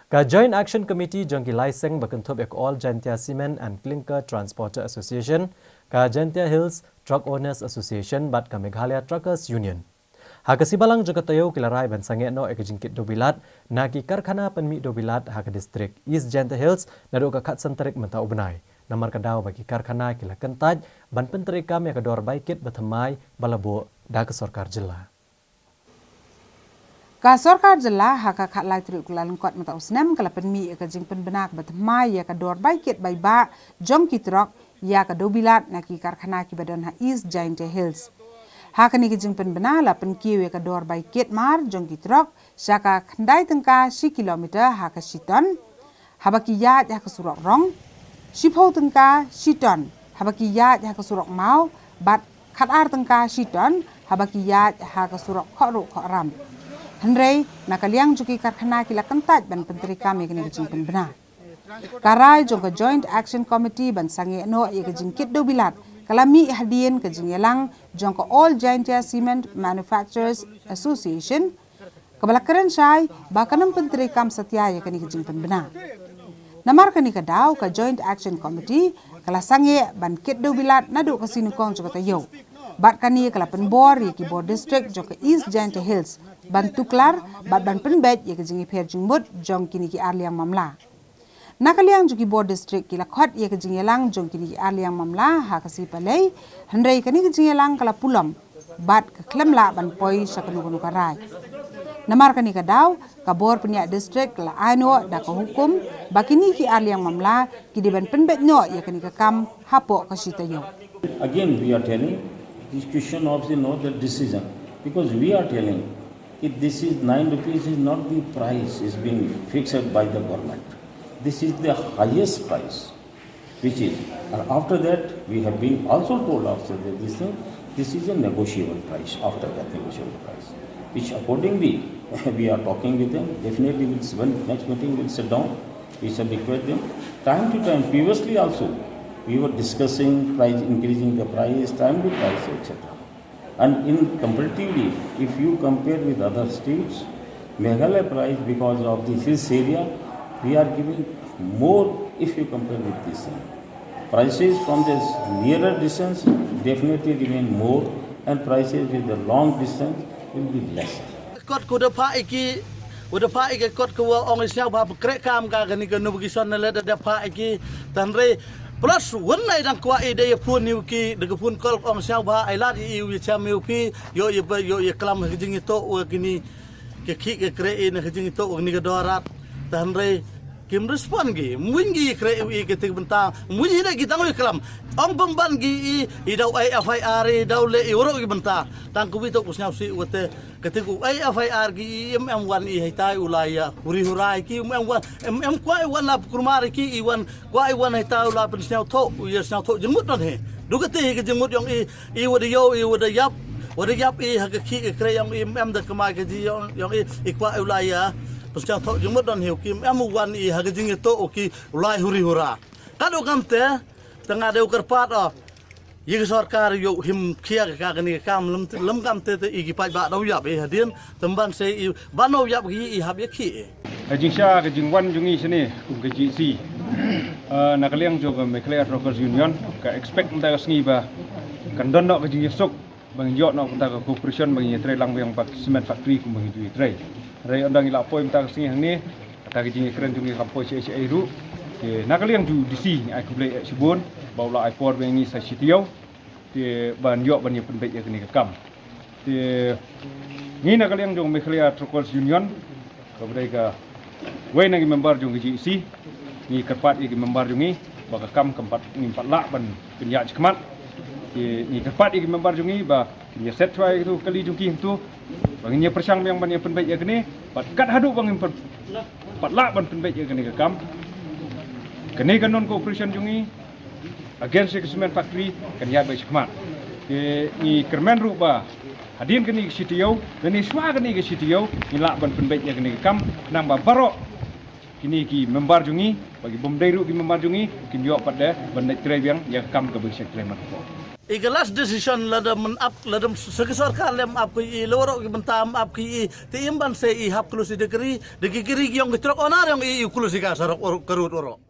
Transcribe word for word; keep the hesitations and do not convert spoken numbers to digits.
Ka Joint Action Committee jong ki lai seng ba kynthup ïa ka All Jaintia Cement and Clinker Transporter Association, ka Jaintia Hills Truck Owners Association bad ka Meghalaya Truckers Union, ha ka sngi Balang jong ka taïew ki la rai ban sangeh noh ïa ka jingkit dewbilat na ki karkhana pynmih dewbilat ha ka district East Jaintia Hills naduh ka khatsan tarik mynta u bnai, namar ka daw ba ki karkhana ki la kyntait ban pyntreikam ïa ka dor bai kit ba thymmai ba la buh da ka sorkar jylla. Ka sorkar jylla ha ka khatlai tarik u Kyllalyngkot mynta u snem ka la pynmih ïa ka jingpynbna kaba thymmai ïa ka dor bai kit bai bah jong ki trok ïa ka dewbilat na ki karkhana kiba don ha East Jaintia Hills. Ha kane ka jingpynbna la pynkiew ïa ka dor bai kit mar jong ki trok sha ka khyndai tyngka shi kilometer ha ka shi ton haba ki ïaid ha ka surok rong, shiphew tyngka shi ton haba ki ïaid ha ka surok maw, bad khatar tyngka shi ton haba ki ïaid ha ka surok khohruh khohram. Hynrei na ka liang jong ki karkhana ki la kyntait ban pyntreikam ïa kane ka jingpynbna. Ka rai jong ka Joint Action Committee ban sangeh noh ïa ka jingkit dewbilat ka la mih hadien ka jingïalang jong ka All Jaintia Cement Manufacturers Association, kaba la kren shai ba kan ym pyntreikam satia ïa kane ka jingpynbna. Namar kane ka daw ka Joint Action Committee ka la sangeh ban kit dewbilat naduh ka sngi nyngkong jong ka taïew. Bad kane ka la pynbor ïa ki bor district jong ka East Jaintia Hills ban tuklar bad ban pynbeit ïa ka jingïapher jingmut jong kine ki ar liang mamla. Na ka liang jong ki bor district ki la khot ïa ka jingïalang jong kine ki ar liang mamla ha ka sngi Palei, hynrei kane ka jingïalang ka la pulom bad ka khlem lah ban poi sha kano kano ka rai. Namar kane ka daw ka bor pynïaid district ka la ai noh da ka hukum ba kine ki ar liang mamla ki dei ban pynbeit noh ïa kane ka kam hapoh ka shi taïew. Again, we are telling this question of the, not the decision, because we are telling if this is nine rupees is not the price is being fixed by the government. This is the highest price, which is, and after that we have been also told after that this thing, this is a negotiable price. After that negotiable price, which accordingly we are talking with them. Definitely, we'll, when next meeting we'll sit down. We shall request them. Time to time, previously also, we were discussing price, increasing the price, time to price, et cetera. And in comparatively, if you compare with other states, Meghalaya price, because of the hills area, we are giving more if you compare with this thing. Prices from the nearer distance definitely remain more, and prices with the long distance will be lesser. Kot ku da phah iki, u da phah iki kot ku wa ong isnyaw ba kreh kam ka kani ka notification na le da da phah iki. Tanre plus wen ai dang kwah i da ya phone ni u ki, da ka phone call ong isnyaw ba ai lad i u ya cham i u phi, yo ya ba yo ya klam ha ka jingito wa kini ka khi ka kreh i na ka jingito wa kini ka dorat. Tanre kim respond gi, muin gi kreh i ka tik benta, muin hi da ki tang wi klam. Ong pemban gi i, i dau ai F I R, i dau le i waro ki benta. Tang ku wi to ku snyau si u te, ka tik u ai F I R gi i, em em wan i hai tai u la ya huri hurai ki, em em wan, em em kwai wan la kurmar ki i wan, kwai wan hai tai u la pen snyau to, u ya snyau to jengmut non he. Du ka te hi ka jengmut yong i, i wada yo, i wada yap, wada yap i ha ka khi ka kreh yong i, em em da kemai ka ji yong, yong i, i kwai u la ya pen snyau to jengmut non he, ki em em wan i ha ka jingito u ki u la huri hura. Ka do kam te, tanga de u kyrpad o. Yi ka sorkar yo him khia ka kani ka kam lem lem kam te te i ki paid ba dau yap i hadien, temban se i ba no yap ki i hap ya khi. Ka jingsha ka jingwan jong i sini kum ka G C. Na ka liang jong ka Meghalaya Truckers Union ka expect mynta ka sngi ba kan don noh ka jingyasuk ba ngin ïoh noh mynta ka cooperation ba ngin ïatrei lang biang bad cement factory kum ba ngin ïatrei. Hynrei ynda ngi la poi mynta ka sngi hangne, kata ka jingïakren jong ngi kam poi shaei shaei ruh. Te na ka liang jong u D C ngi ai khublei eh shibun ba u la ai por biang ngi sa shi taïew. Te ban ïoh ban ïa pynbeit ïa kane ka kam. Te ngi na ka liang jong Meghalaya Truckers Union, kaba dei kawei na ki member jong ka G C, ngi kyrpad ïa ki member jong ngi ba ka kam kam pat ngim pat lah ban pynïaid shakhmat. Te ngi kyrpad ïa ki member jong ngi ba kin ïa set shuwa ïa katu ka kali jong ki hangtu ba ngin ïa pyrshang biang ban ïa pynbeit ïa kane, bad kat haduh ba ngim pat lah ban pynbeit ïa kane ka kam, kane ka non cooperation jong ngi against ïa ka cement factory kan ïaid beit shakhmat. Te ngi kyrmen ruh ba hadien kane ka shi taïew lane shuwa kane ka shi taïew ngin lah ban pynbeit ïa kane ka kam, khnang ba baroh kine ki member jong ngi bad ki bym dei ruh ki member jong ngi kin ïoh pat de ban leit trei biang ïa ka kam kaba ngi shait trei man ka por. I ka last decision lada men ap, lada sa ka sorkar lem ap ki i, lada waroh ki bynta em ap ki i, te im ban sa i hap klus i da kri, da ki kri ki yong ki truck owner yong i, i klus i ka surok, ka road waroh.